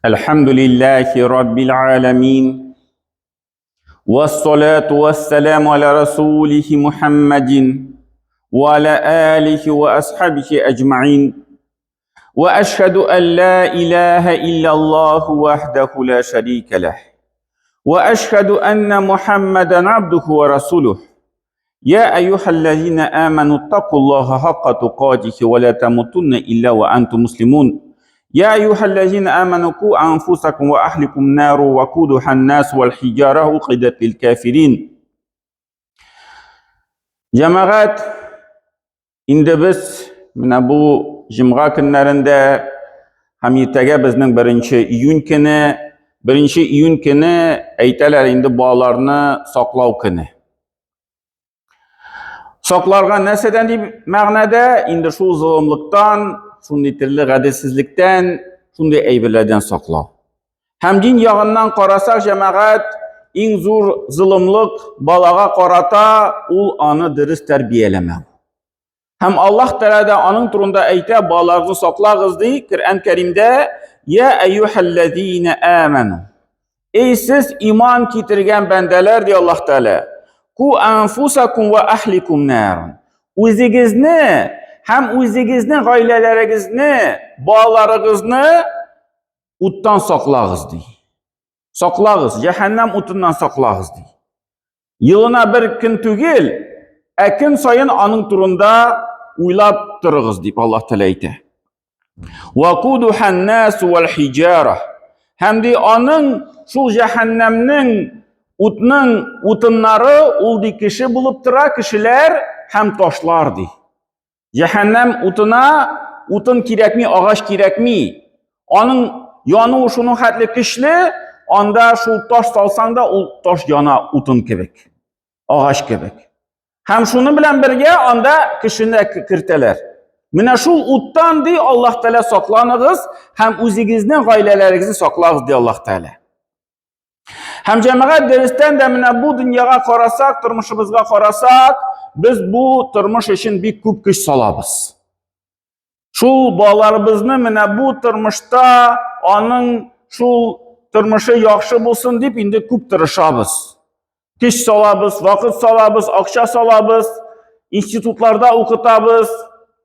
الحمد لله رب العالمين والصلاة والسلام على رسوله محمد وعلى آله وأصحابه أجمعين وأشهد أن لا إله إلا الله وحده لا شريك له وأشهد أن محمدا عبده ورسوله يا أيها الذين آمنوا اتقوا الله حق تقاته ولا تموتن إلا وأنتم مسلمون يا أيها الذين آمنوا قوا أنفسكم وأهلكم نار وقودها الناس والحجارة أوقدت للكافرين Җәмәгать, инде без менә бу җомга көннәрендә һәм иртәгә безнең беренче июнь көне, беренче июнь көне әйтәләр инде балаларны саклау көне. Сакларга нәрсәдән дип мәгънәдә, инде шул золымлыктан, шундый төрле гаделсезлектән, шундый әйберләрдән саклау. Һәм дин ягыннан карасак, җәмәгать, иң зур золымлык балага карата ул аны дөрес тәрбияләмәү. Һәм Аллаһ Тәгалә дә аның турында әйтә, балаларны саклагыз ди, Коръән Кәримдә, "Я әйюһәлләзина аману". Эй сез иман китергән бәндәләр, ди Аллаһ Тәгалә, "Ку анфусакум ва ахликум нар". Үзегезне һәм үзегезнең гаиләләрегезне, балаларыгызны уттан саклагыз ди. Саклагыз, җәһәннәм утыннан саклагыз ди. Елына бер көн түгел, ә көн саен аның турында уйлап торыгыз дип Аллаһ Тәгалә әйтә. Вакудухан нас вал хиҗара. Һәм ди аның шул җәһәннәмнең утның утыннары ул ди кеше булып тора, кешеләр һәм ташлар ди. Җәһәннәм утына утын кирәкми, агач кирәкми. Аның януы шуның хәтле көчле, анда шул таш салсаң да, ул таш яна утын кебек, агач кебек. Һәм шуның белән бергә анда кешене кертәләр. Менә шул уттан ди Аллаһ Тәгалә сакланыгыз һәм үзегезнең гаиләләрегезне саклагыз ди Аллаһ Тәгалә. Һәм җәмәгать дөрестән дә менә бу дөньяга карасак, тормышыбызга карасак, без бу тормыш өчен бик күп көч салабыз. Шул балаларыбызны менә бу тормышта аның шул тормышы яхшы булсын дип инде күп тырышабыз. Көч салабыз, вакыт салабыз, акча салабыз, институтларда укытабыз.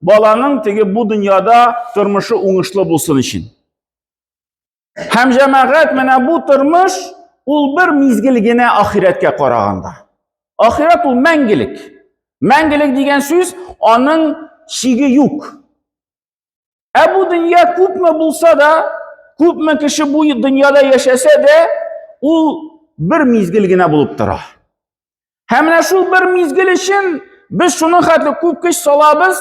Баланың теге бу дөньяда тормышы уңышлы булсын өчен. Һәм җәмәгать менә бу тормыш ул бер мизгел генә ахирәткә караганда. Ахирәт ул мәңгелек. Мәңгелек дигән сүз аның чиге юк. Ә бу дөнья күпме булса да, күпме кеше бу дөньяда яшәсә дә, ул бер мизгел генә булып тора. Һәм менә шул бер мизгел өчен без шуның хәтле күп көч салабыз,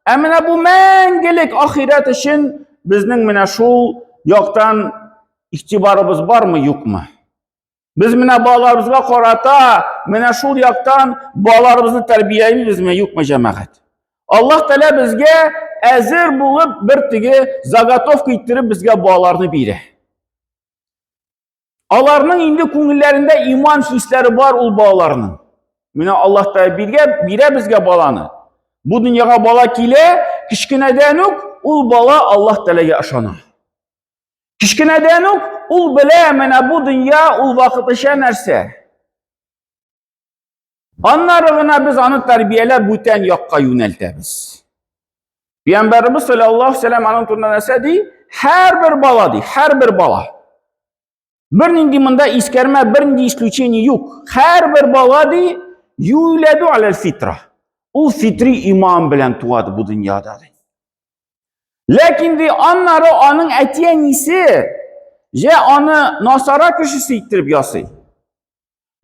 ә менә бу мәңгелек ахирәт өчен безнең менә шул яктан игътибарыбыз бармы, юкмы? Без менә балаларыбызга карата менә шул яктан балаларыбызны тәрбиялибезме, юкмы, җәмәгать? Аллаһ Тәгалә безгә әзер булып бер теге заготовка иттереп безгә балаларны бирә. Аларның инде күңелләрендә иман хисләре бар ул балаларның. Менә Аллаһ Тәгалә биргә, бирә безгә баланы. Бу дөньяга бала килә, кечкенәдән үк ул бала Аллаһ Тәгаләгә ышана. Кечкенәдән үк ул белә, менә бу дөнья ул вакытлыча нәрсә. Аннары гына без аны тәрбияләп бүтән якка юнәлтәбез. Пәйгамбәребез саллаллаһу алейһи вәсәлләм аның турында нәрсә ди? Һәрбер бала ди, һәрбер бала. Бернинди монда искәрмә, бернинди исключение юк. Һәрбер бала ди, юләду алал фитра. Ул фитри иман белән туады бу дөньяда ди. Ләкин ди аннары аның әти-әнисе җә аны насара кешесе иттереп ясый.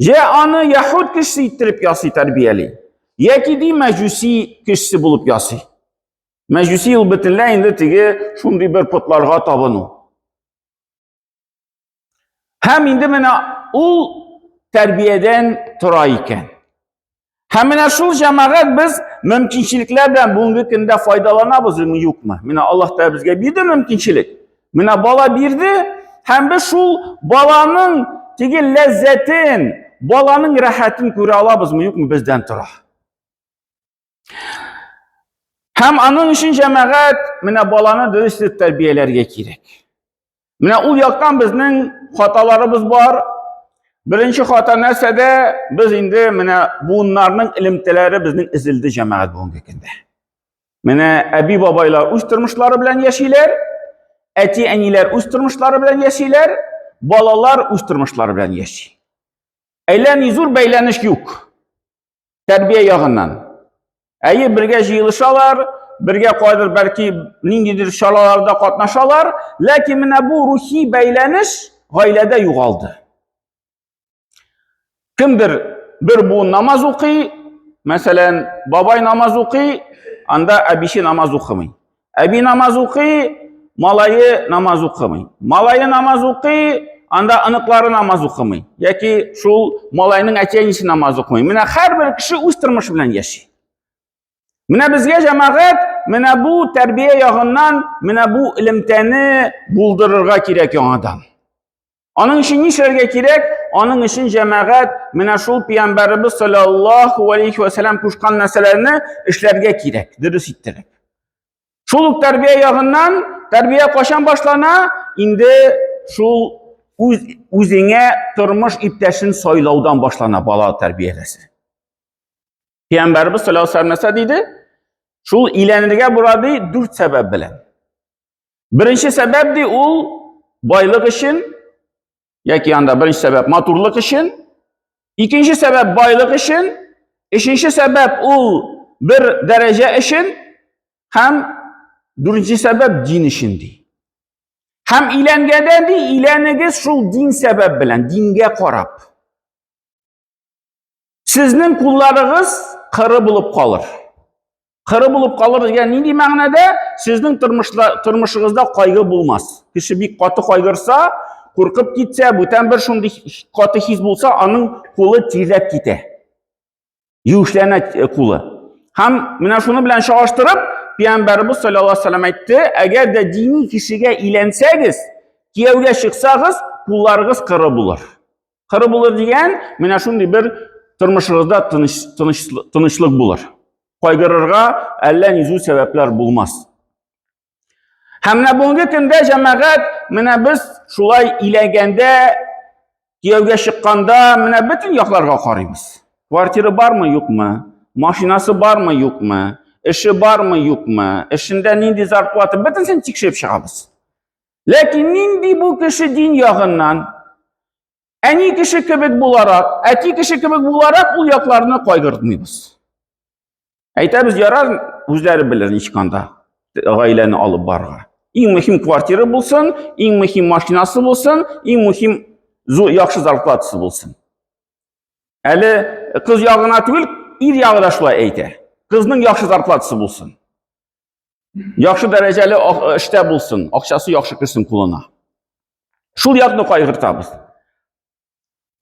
Җә аны яһүд кешесе иттереп ясый тәрбияли. Яки ди мәҗүси кешесе булып ясый. Мәҗүси ул бөтенләй инде теге шундый бер потларга табыну. Һәм инде менә ул тәрбиядән тора икән. Һәм менә шул җәмәгать без мөмкинчелекләр белән бүгенге көндә файдаланабызмы, юкмы? Менә Аллаһ Тәгалә безгә бирде мөмкинчелек. Менә бала бирде, һәм без шул баланың теге ләззәтен, баланың рәхәтен күрә алабызмы, юкмы бездән тора. Һәм аның өчен җәмәгать менә баланы дөрес итеп тәрбияләргә кирәк. Менә ул яктан безнең хаталарыбыз бар. Беренче хата нәрсәдә? Без инде менә буыннарның элемтәләре безнең өзелде җәмәгать бүгенге көндә. Менә әби бабайлар үз тормышлары белән яшиләр, әти әниләр үз тормышлары белән яшиләр, балалар үз тормышлары белән яши. Әллә ни зур бәйләнеш юк. Тәрбия ягыннан. Әйе, бергә җыелышалар, бергә кайдыр бәлки ниндидер чараларда катнашалар, ләкин менә бу рухи бәйләнеш гаиләдә югалды. Кемдер бер буын намаз укый, мәсәлән, бабай намаз укый, анда әбисе намаз укымый. Әби намаз укый, малае намаз укымый. Малае намаз укый, анда оныклары намаз укымый. Яки шул малайның әти-әнисе намаз укымый. Менә һәрбер кеше үз тормышы белән яши. Менә безгә җәмәгать, менә бу тәрбия ягыннан, менә бу элемтәне булдырырга кирәк яңадан. Аның өчен нишләргә кирәк? Аның өчен җәмәгать менә шул пәйгамбәребез саллаллаһу алейхи ва сәлләм кушкан нәрсәләрне эшләргә кирәк, дөрес иттереп. Шул ук тәрбия ягыннан, тәрбия кайчан башлана? Инде шул үз үзеңә тормыш иптәшен сайлаудан башлана бала тәрбияләсе. Пәйгамбәребез саллаллаһу алейхи ва сәлләм нәрсә диде? Шул өйләнергә була ди дүрт сәбәп белән. Беренче сәбәп ди ул байлык өчен, яки анда беренче сәбәп матурлык өчен, икенче сәбәп байлык өчен, өченче сәбәп ул бер дәрәҗә өчен һәм дүртенче сәбәп дин өчен ди. Һәм өйләнгәндә ди, өйләнегез шул дин сәбәп белән, дингә карап. Сезнең кулларыгыз кыры булып калыр. Кыры булып калыр дигән нинди мәгънәдә? Сезнең тормышла, тормышыгызда кайгы булмас. Кеше бик каты кайгырса, куркып китсә, бүтән бер шундый каты хис булса, аның кулы тирләп китә. Юешләнә э, кулы. Һәм менә шуны белән чагыштырып, Пәйгамбәребез саллаллаһу алейһи вәсәлләм әйтте, әгәр дә дини кешегә өйләнсәгез, кияүгә чыксагыз, кулларыгыз кыры булыр. Кыры булыр дигән, менә шундый бер тормышыгызда тыныч, тыныч, тынычлык булыр. Кайгырырга әллә ни зур сәбәпләр булмас. Һәм менә бүгенге көндә җәмәгать, менә без шулай иләгәндә, кияүгә чыкканда, менә бөтен якларга карыйбыз. Квартира бармы, юкмы? Машинасы бармы, юкмы? Эше бармы, юкмы? Эшендә нинди зарплата? Бөтенсен тикшереп чыгабыз. Ләкин нинди бу кеше дин ягыннан? Әни кеше кебек буларак, әти кеше кебек буларак ул якларны кайгыртмыйбыз. Әйтәбез, ярар, үзләре белер ничек анда гаиләне алып барырга. Иң мөһим квартира булсын, иң мөһим машинасы булсын, иң мөһим яхшы зарплатасы булсын. Әле кыз ягына түгел, ир ягы да шулай әйтә. Кызның яхшы зарплатасы булсын. Яхшы дәрәҗәле эштә булсын, акчасы яхшы керсен кулына. Шул якны кайгыртабыз.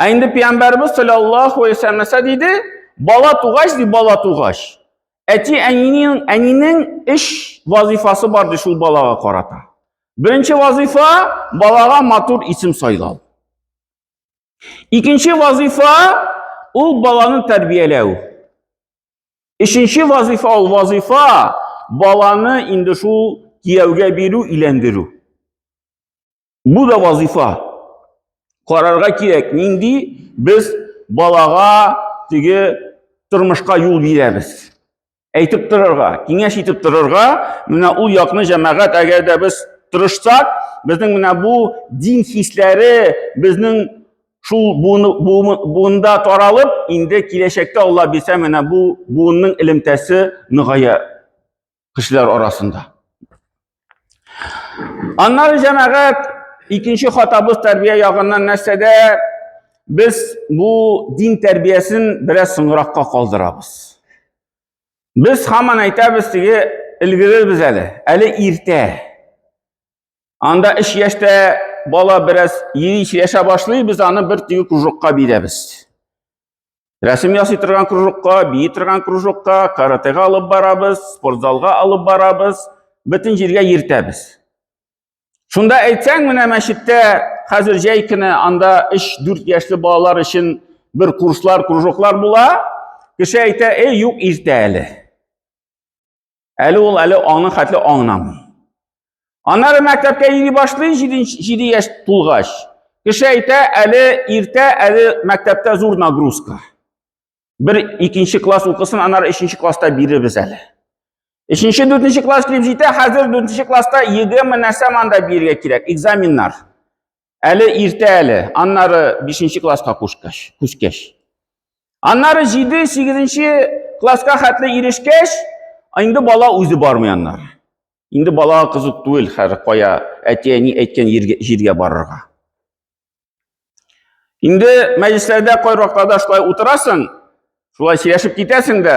Ә инде пәйгамбәребез саллаллаһу алейһи вәсәлләм нәрсә диде? Бала тугач ди, бала тугач. Әти әнинең әнинең эш вазифасы бар ди шул балага карата. Беренче вазифа балага матур исем сайлау. Икенче вазифа ул баланы тәрбияләү. Өченче вазифа ул вазифа баланы инде шул кияүгә бирү, өйләндерү. Бу да вазифа. Карарга кирәк, нинди без балага теге тормышка юл бирәбез. Әйтеп торырга, киңәш итеп торырга, менә ул якны җәмәгать, әгәр дә без тырышсак, безнең менә бу дин хисләре безнең Шул буында таралып, инде киләчәктә Алла бирсә, менә бу буынның элемтәсе ныгая кешеләр арасында. Аннары җәмәгать, икенче хатабыз тәрбия ягыннан нәрсәдә? Без бу дин тәрбиясен бераз соңракка калдырабыз. Без һаман әйтәбез, теге өлгерербез әле, әле иртә. Анда 3 яшьтә бала бераз йөри сөйләшә башлый, без аны бер теге кружокка бирәбез. Рәсем ясый торган кружокка, бии торган кружокка, каратега алып барабыз, спортзалга алып барабыз, бөтен җиргә йөртәбез. Шунда әйтсәң, менә мәчеттә хәзер җәй көне анда 3-4 яшьле балалар өчен бер курслар, кружоклар була. Кеше әйтә, "Эй, юк, иртә әле." Әле ул әле аңның хәтле аңнамый. Аннары мәктәпкә йөри башлый, 7 яшь тулгач. Кеше әйтә, әле иртә, әле мәктәптә зур нагрузка. Бер икенче класс укысын, аннары өченче класста бирербез әле. Өченче, дүртенче класс килеп җитә, хәзер дүртенче класста ЕГЭ-мы нәрсә монда бирергә кирәк, экзаменнар. Әле иртә әле, аннары бишенче класска кушкач, күчкәч. Аннары җиде, сигезенче класска хәтле ирешкәч, инде бала үзе бармый аннары. Инде балага кызык түгел хәзер кая әти-әни әйткән җиргә барырга. Инде мәҗлесләрдә кайвакытларда шулай утырасың, шулай сөйләшеп китәсең дә,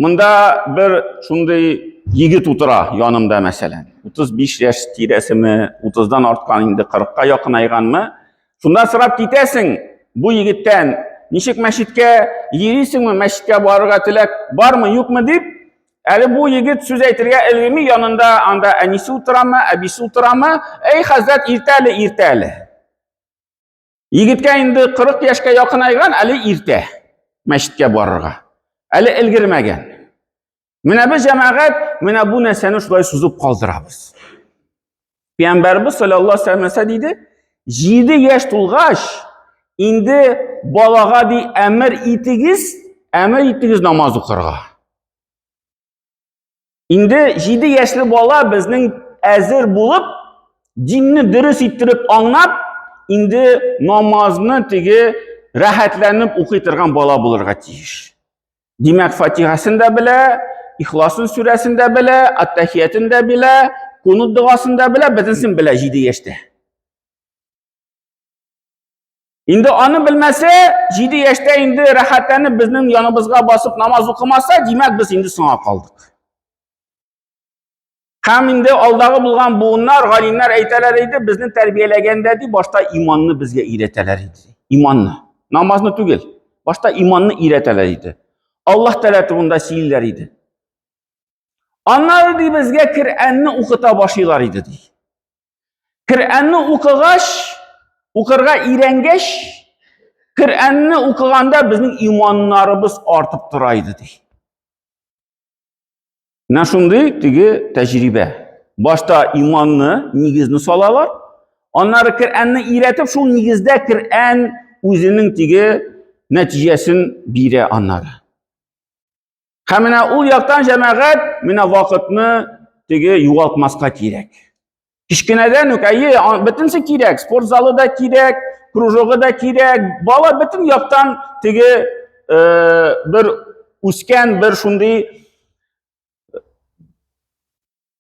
монда бер шундый егет утыра янымда, мәсәлән. 35 яшь тирәсеме, 30-дан арткан инде 40-ка якынайганмы? Шунда сорап китәсең бу егеттән, ничек мәчеткә йөрисеңме, мәчеткә барырга теләк бармы, юкмы дип, Әле бу егет сүз әйтергә өлгерми, янында анда әнисе утырамы, әбисе утырамы? Әй, хәзрәт, иртә әле, иртә әле. Егеткә инде 40 яшькә якынайган, әле иртә мәчеткә барырга. Әле өлгермәгән. Менә без җәмәгать, менә бу нәрсәне шулай сузып калдырабыз. Пәйгамбәрбез саллаллаһу алейһи ва сәлләм диде, 7 яшь тулгач, инде балага ди әмер итегез, әмер итегез намаз укырга. Инде 7 яшьле бала безнең әзер булып, динне дөрес иттереп аңлап, инде намазны теге рәхәтләнеп укый торган бала булырга тиеш. Димәк, Фатихасын да белә, Ихласын сүрәсен дә белә, Аттахиятын да белә, Кунут догасын да белә, бөтенсен белә 7 яшьтә. Инде аны белмәсә, 7 яшьтә инде рәхәтләнеп безнең яныбызга басып намаз укымаса, димәк, без инде соңа калдык. Һәм инде алдагы булган буыннар, галимнәр әйтәләр иде, безне тәрбияләгәндә ди, башта иманны безгә өйрәтәләр иде. Иманны. Намазны түгел. Башта иманны өйрәтәләр иде. Аллаһ Тәгалә турында сөйлиләр иде. Аннары ди безгә Коръәнне укыта башлыйлар иде ди. Коръәнне укыгач, укырга өйрәнгәч, Коръәнне укыганда безнең иманнарыбыз артып тора иде ди. Менә шундый теге тәҗрибә. Башта иманны, нигезне салалар, аннары Коръәнне өйрәтеп, шул нигездә Коръән үзенең теге нәтиҗәсен бирә аннары. Һәм менә ул яктан җәмәгать менә вакытны теге югалтмаска кирәк. Кечкенәдән үк, әйе, бөтенсе кирәк, спорт залы да кирәк, кружогы да кирәк. Бала бөтен яктан теге э, бер үскән, бер шундый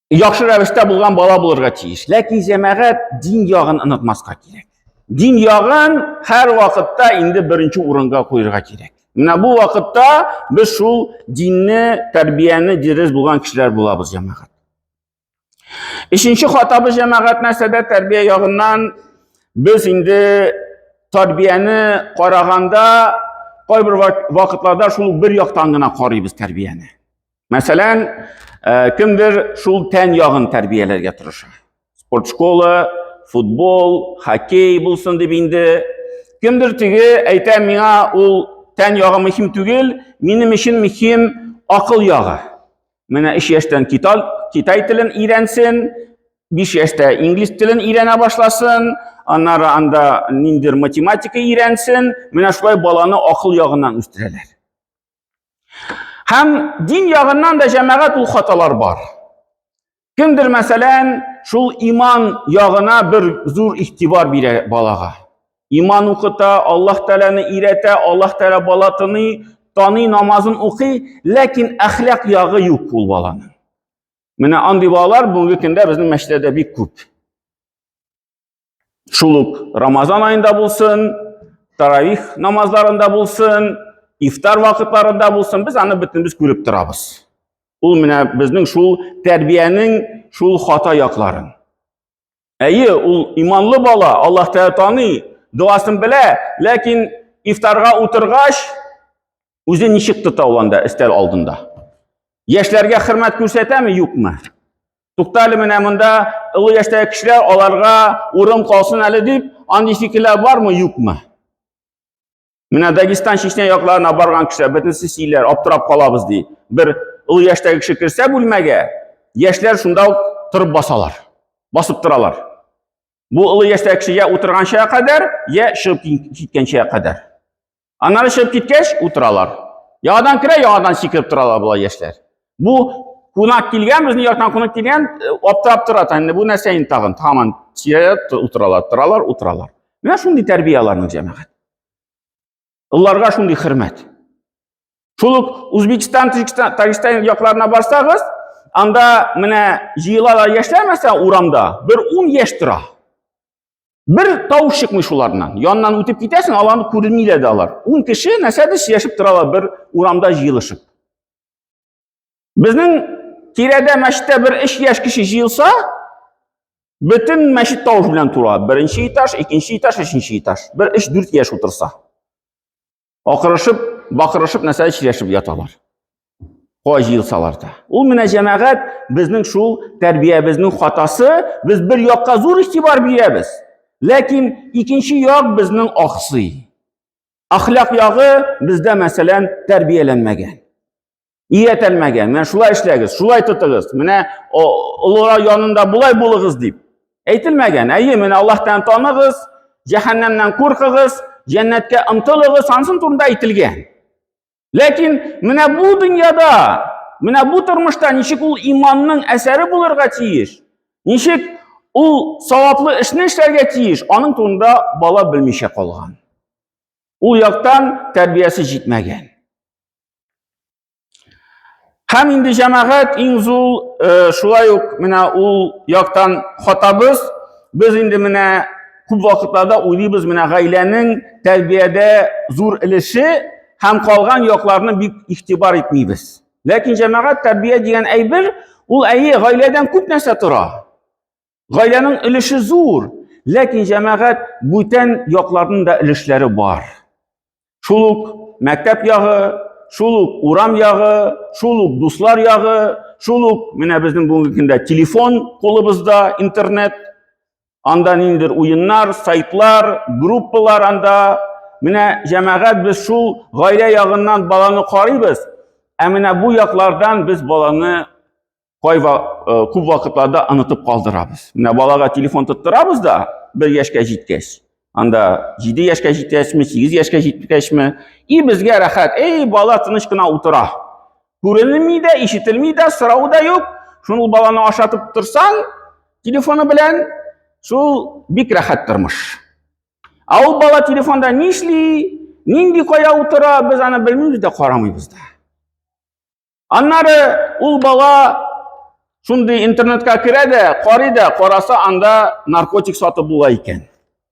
яхшы рәвештә булган бала булырга тиеш. Ләкин җәмәгать дин ягын онытмаска кирәк. Дин ягын һәр вакытта инде беренче урынга куерга кирәк. Менә бу вакытта без шул динне, тәрбияне дөрес булган кешеләр булабыз, җәмәгать. Өченче хатабыз җәмәгать нәрсәдә тәрбия ягыннан без инде тәрбияне караганда кайбер вакытларда шул бер яктан гына карыйбыз тәрбияне. Мәсәлән, э, кемдер шул тән ягын тәрбияләргә тырыша. Спорт школа, футбол, хоккей булсын дип инде. Кемдер теге әйтә миңа ул тән ягы мөһим түгел, минем өчен мөһим акыл ягы. Менә 3 яшьтән китай, китай телен өйрәнсен, 5 яшьтә инглиз телен өйрәнә башласын, аннары анда ниндидер математика өйрәнсен. Менә шулай баланы акыл ягыннан үстерәләр. Һәм дин ягыннан да җәмәгать ул хаталар бар. Кемдер, мәсәлән, шул иман ягына бер зур игътибар бирә балага. Иман укыта, Аллаһ Тәгаләне өйрәтә, Аллаһ Тәгалә бала тыный, таный, намазын укый, ләкин әхлак ягы юк ул баланың. Менә андый балалар бүгенге көндә безнең мәчетләрдә бик күп. Шул ук Рамазан аенда булсын, таравих намазларында булсын, ифтар вакытларында булсын, без аны бөтенебез күреп торабыз. Ул менә безнең шул тәрбиянең шул хата якларын. Әйе, ул иманлы бала, Аллаһ Тәгалә таный, дуасын белә, ләкин ифтарга утыргач, үзе ничек тота ул анда өстәл алдында? Яшьләргә хөрмәт күрсәтәме, юкмы? Тукта әле менә монда олы яшьтәге кешеләр, аларга урын калсын әле дип, андый фикерләр бармы, юкмы? Менә Дагестан, Чечня якларына барган кешеләр бөтенесе сөйләр, аптырап калабыз ди. Бер олы яшьтәге кеше керсә бүлмәгә, яшьләр шунда ук торып басалар. Басып торалар. Бу олы яшьтәге кеше я утырганча кадәр, я чыгып киткәнчә кадәр. Аннары чыгып киткәч, утыралар. Яңадан керә, яңадан сикереп торалар болай яшьләр. Бу кунак килгән, безнең яктан кунак килгән, э, аптырап тора, инде бу нәрсә инде тагын, һаман утыралар, торалар, утыралар. Менә шундый тәрбия аларның җәмәгать. Оларга шундый хөрмәт. Шул ук Узбекистан, Таҗикстан, Таҗикстан якларына барсагыз, анда менә җыелалар яшьләр мәсәлән урамда, бер 10 яшь тора. Бер тавыш чыкмый шулардан. Яннан үтеп китәсең, аларны күренмиләр дә алар. 10 кеше нәрсәдер сөйләшеп торалар бер урамда җыелышып. Безнең тирәдә мәчеттә бер 3 яшь кеше җыелса, бөтен мәчет тавыш белән тула. Беренче этаж, икенче этаж, өченче этаж. Бер 3-4 яшь утырса. Акырышып, бакырышып нәрсә сөйләшеп яталар. Кай җыелсалар да. Ул менә җәмәгать безнең шул тәрбиябезнең хатасы, без бер якка зур игътибар бирәбез. Ләкин икенче як безнең аксый. Әхлак ягы бездә мәсәлән тәрбияләнмәгән. Өйрәтелмәгән. Менә шулай эшләгез, шулай тотыгыз. Менә олылар янында болай булыгыз дип әйтелмәгән. Әйе, менә Аллаһтан таныгыз, җәһәннәмнән куркыгыз, җәннәткә омтылыгыз, ансын турында әйтелгән. Ләкин менә бу дөньяда, менә бу тормышта ничек ул иманның әсәре булырга тиеш? Ничек ул саваплы эшне эшләргә тиеш? Аның турында бала белмичә калган. Ул яктан тәрбиясе җитмәгән. Һәм инде җәмәгать иң зур э, шулай ук менә ул яктан хатабыз. Без инде менә күп вакытларда уйлыйбыз менә гаиләнең тәрбиядә зур өлеше һәм калган якларны бик игътибар итмибез. Ләкин җәмәгать тәрбия дигән әйбер ул әйе гаиләдән күп нәрсә тора. Гаиләнең өлеше зур, ләкин җәмәгать бүтән якларның да өлешләре бар. Шул ук мәктәп ягы, шул ук урам ягы, шул ук дуслар ягы, шул ук менә безнең бүгенге көндә телефон кулыбызда, интернет, анда ниндидер уеннар, сайтлар, группалар анда. Менә җәмәгать без шул гаилә ягыннан баланы карыйбыз, ә менә бу яклардан без баланы кай э, күп вакытларда онытып калдырабыз. Менә балага телефон тоттырабыз да, бер яшькә җиткәч, анда 7 яшькә җиткәчме, 8 яшькә җиткәчме, и безгә рәхәт. Эй, бала тыныч кына утыра. Күренми дә, ишетелми дә, сорау да юк. Шул баланы ашатып торсаң, телефоны белән, шул бик рәхәт тормыш. Ә ул бала телефонда нишли, нинди кая утыра, без аны белмибез дә, карамыйбыз да. Аннары ул бала шундый интернетка керә дә, карый да, караса анда наркотик сатып була икән.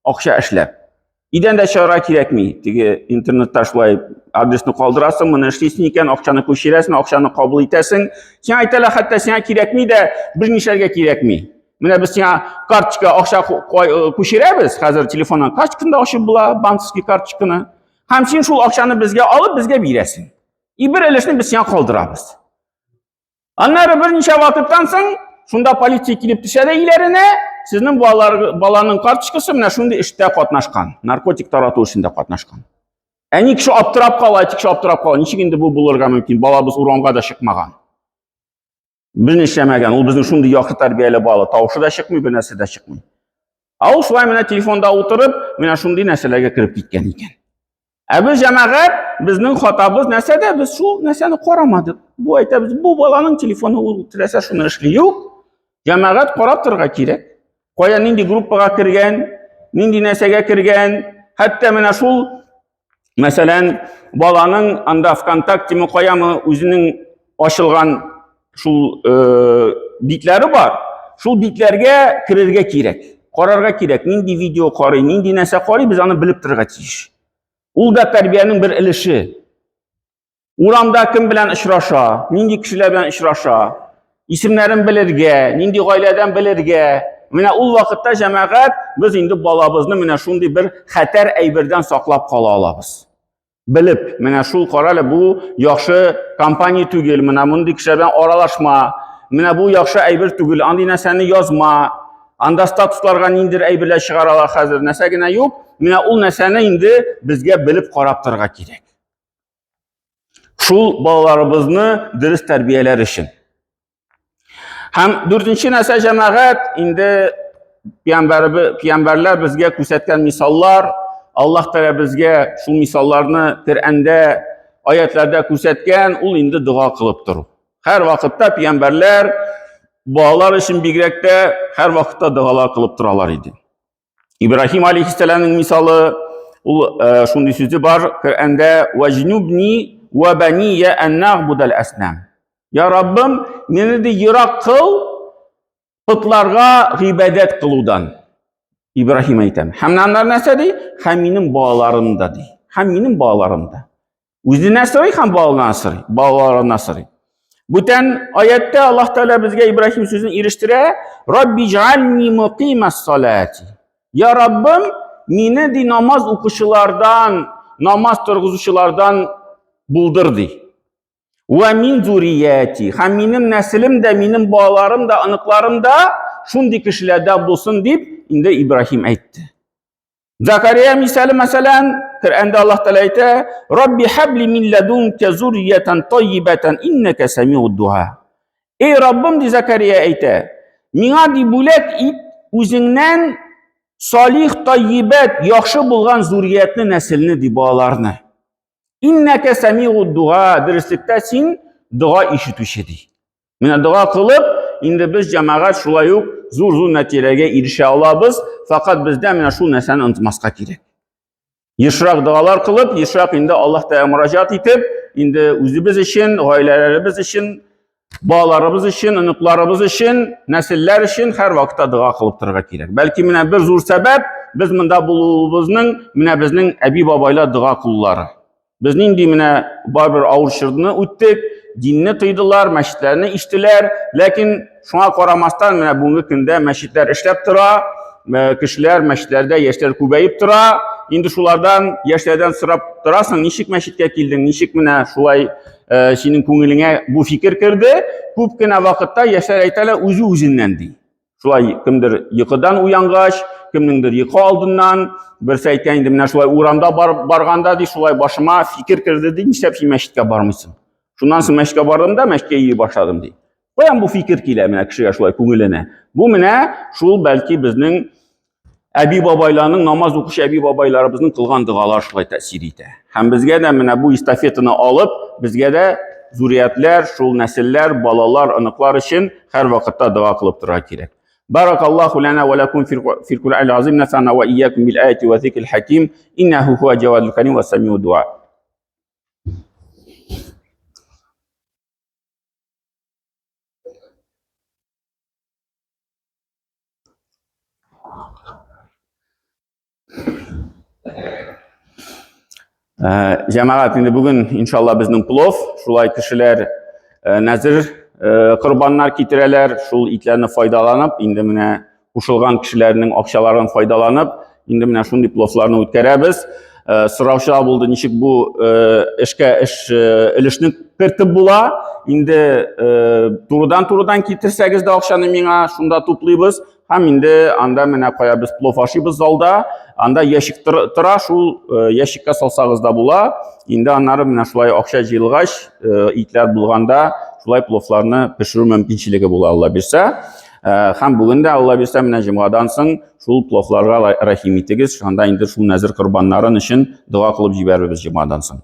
Акча эшләп. Идән дә чыгарга кирәкми. Теге интернетта шулай адресны калдырасың, моны эшлисең икән, акчаны күчерәсең, акчаны кабул итәсең. Сиңа әйтәләр, хәтта сиңа кирәкми дә, бернишләргә кирәкми. Менә без сиңа карточка акча э, күчерәбез, хәзер телефоннан карточканы да ачып була, банковский карточканы. Һәм син шул акчаны безгә алып, безгә бирәсең. И бер өлешне без сиңа калдырабыз. Аннары берничә вакыттан соң шунда полиция килеп төшә дә өйләренә, сезнең балалар, баланың карточкасы менә шундый эштә катнашкан, наркотик тарату эшендә катнашкан. Әни кеше аптырап кала, әти кеше аптырап кала. Ничек инде бу булырга мөмкин? Балабыз урамга да чыкмаган. Берни эшләмәгән. Ул безнең шундый яхшы тәрбияле бала. Тавышы да чыкмый, бер нәрсә дә чыкмый. Ә ул шулай менә телефонда утырып, менә шундый нәрсәләргә кереп киткән икән. Ә без җәмәгать, безнең хатабыз нәрсәдә? Без шул нәрсәне карамадык. Бу әйтәбез, бу баланың телефоны ул теләсә шуны эшли. Юк. Җәмәгать карап торырга кирәк. Кая нинди группага кергән, нинди нәрсәгә кергән, хәтта менә шул Мәсәлән, баланың анда ВКонтактеме каямы үзенең ачылган шул э, битләре бар. Шул битләргә керергә кирәк. Карарга кирәк. Нинди видео карый, нинди нәрсә карый, без аны белеп торырга тиеш. Ул да тәрбиянең бер өлеше. Урамда кем белән очраша, нинди кешеләр белән очраша, исемнәрен белергә, нинди гаиләдән белергә. Менә ул вакытта җәмәгать без инде балабызны менә шундый бер хәтәр әйбердән саклап кала алабыз. Белеп, менә шул карале бу яхшы компания түгел, менә мондый кешеләр белән аралашма, менә бу яхшы әйбер түгел, андый нәрсәне язма. Анда статусларга ниндидер әйберләр чыгаралар хәзер, нәрсә генә юк. Менә ул нәрсәне инде безгә белеп карап торырга кирәк. Шул балаларыбызны дөрес тәрбияләр өчен. Һәм дүртенче нәрсә җәмәгать, инде пиямбәрләр безгә күрсәткән мисаллар, Аллаһ Тәгалә безгә шул мисалларны Коръәндә, аятларда күрсәткән, ул инде дога кылып тору. Һәр вакытта пиямбәрләр балалар өчен бигрәк тә һәр вакытта догалар кылып торалар иде. Ибраһим алейхиссәламның мисалы, ул э, шундый сүзе бар Коръәндә: "Ваҗнубни ва бания ан нагбудал аснам". Я Раббым, мине ди ерак кыл потларга гыйбадәт кылудан. Ибраһим әйтәм. Һәм аннары нәрсә ди? Һәм минем балаларым да ди. Һәм минем балаларым да. Үзенә сорый һәм балаларына сорый, балаларына сорый. Бүтән аятта Аллаһ Тәгалә безгә Ибраһим сүзен ирештерә: "Рабби җальни мукимас салати". Я Раббым, мине ди намаз укучылардан, намаз торгызучылардан булдыр ди. Ва мин зурияти. Һәм минем нәселем дә, минем балаларым да, оныкларым да шундый кешеләрдән булсын дип инде Ибраһим әйтте. Закария мисалы, мәсәлән, Коръәндә Аллаһ Тәгалә әйтә: "Рабби хабли мин ладунка зурриятан таййибатан иннака самиуд дуа". Эй Раббым, ди Закария әйтә, миңа ди бүләк ит үзеңнән салих таййибат, яхшы булган зурриятне, нәселне ди балаларны. Иннәкә самиуд дуа, дөреслектә син дога ишетүче ди. Менә дога кылып, инде без җәмәгать шулай ук зур-зур нәтиҗәләргә ирешә алабыз. Факат бездә менә шул нәрсәне онытмаска кирәк. Ешрак догалар кылып, ешрак инде Аллаһ Тәгалә мөрәҗәгать итеп, инде үзебез өчен, гаиләләребез өчен, балаларыбыз өчен, оныкларыбыз өчен, нәселләр өчен һәр вакытта дога кылып торырга кирәк. Бәлки менә бер зур сәбәп без монда булуыбызның менә безнең әби-бабайлар дога кылулары. Без нинди менә барыбер авыр чорны үттек, динне тыйдылар, мәчетләрне иштеләр, ләкин шуңа карамастан менә бүгенге көндә мәчетләр эшләп тора, кешеләр мәчетләрдә яшьләр күбәеп тора. Инде шулардан яшьләрдән сорап торасың, ничек мәчеткә килдең, ничек менә шулай синең күңелеңә бу фикер керде? Күп кенә вакытта яшьләр әйтәләр, үзе үзеннән ди. Шулай кемдер йокыдан уянгач, кемнеңдер йокы алдыннан, берсе әйткән инде менә шулай урамда барып барганда ди, шулай башыма фикер керде ди, нишләп син мәчеткә бармыйсың? Шуннан соң мәчеткә бардым да, мәчеткә йөри башладым ди. Каян бу фикер килә менә кешегә шулай күңеленә? Бу менә шул бәлки безнең әби бабайларның намаз укучы әби бабайларыбызның кылган догалар шулай тәэсир итә. Һәм безгә дә менә бу эстафетаны алып, безгә дә зуриятләр, шул нәселләр, балалар, оныклар өчен һәр вакытта дога кылып торырга кирәк. Баракаллаху лана ва лакум фил Кур'анил азим нафана ва iyyakum bil ayati ва zikril hakim иннаху хуа джавадул карим ва самиу дуа. Э, җәмәгать, инде бүген иншалла безнең плов, шулай кешеләр э, нәзер э, корбаннар китерәләр, шул итләрне файдаланып, инде менә кушылган кешеләрнең акчаларын файдаланып, инде менә шундый пловларны үткәрәбез. Сораучылар булды, ничек бу эшкә эш өлешне кертеп була. Инде турыдан-турыдан китерсәгез дә акчаны миңа шунда туплыйбыз. Һәм инде анда менә кая без плов ашыйбыз залда, анда ящик тора, шул ящикка салсагыз да була. Инде аннары менә шулай акча җыелгач, итләр булганда, шулай пловларны пешерү мөмкинчелеге була, Алла бирсә. Һәм бүген дә Алла бирсә, менә җомгадан соң шул пловларга рәхим итегез, анда инде шул нәзер корбаннарын өчен дога кылып җибәрербез җомгадан соң.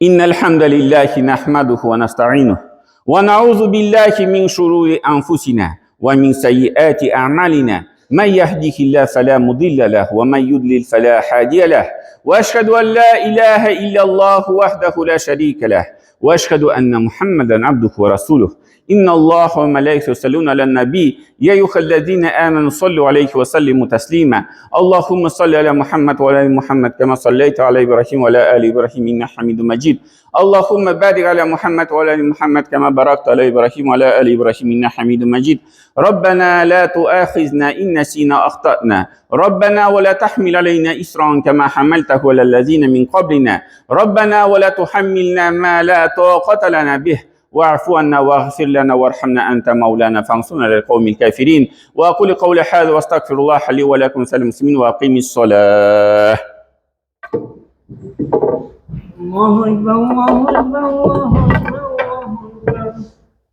إن الحمد لله نحمده ونستعينه ونعوذ بالله من شرور أنفسنا ومن سيئات أعمالنا من يهده الله فلا مضل له ومن يضلل فلا هادي له وأشهد أن لا إله إلا الله وحده لا شريك له وأشهد أن محمدا عبده ورسوله إن الله وملائكته يصلون على النبي يا أيها الذين آمنوا صلوا عليه وسلموا تسليما اللهم صل على محمد وعلى آل محمد كما صليت على إبراهيم وعلى آل إبراهيم إنك حميد مجيد اللهم بارك على محمد وعلى آل محمد كما باركت على إبراهيم وعلى آل إبراهيم إنك حميد مجيد ربنا لا تؤاخذنا إن نسينا أخطأنا ربنا ولا تحمل علينا إسرا كما حملته على الذين من قبلنا ربنا ولا تحملنا ما لا طاقة لنا به واعف عنا واغفر لنا وارحمنا أنت مولانا فانصرنا على القوم الكافرين وأقول قولي هذا واستغفر الله لي ولكم سلم المسلمين وأقيم الصلاة. الله أكبر الله أكبر الله أكبر الله أكبر.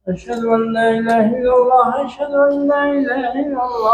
Әшһәдү ан ла илаһа иллаллаһ, әшһәдү ан ла илаһа иллаллаһ.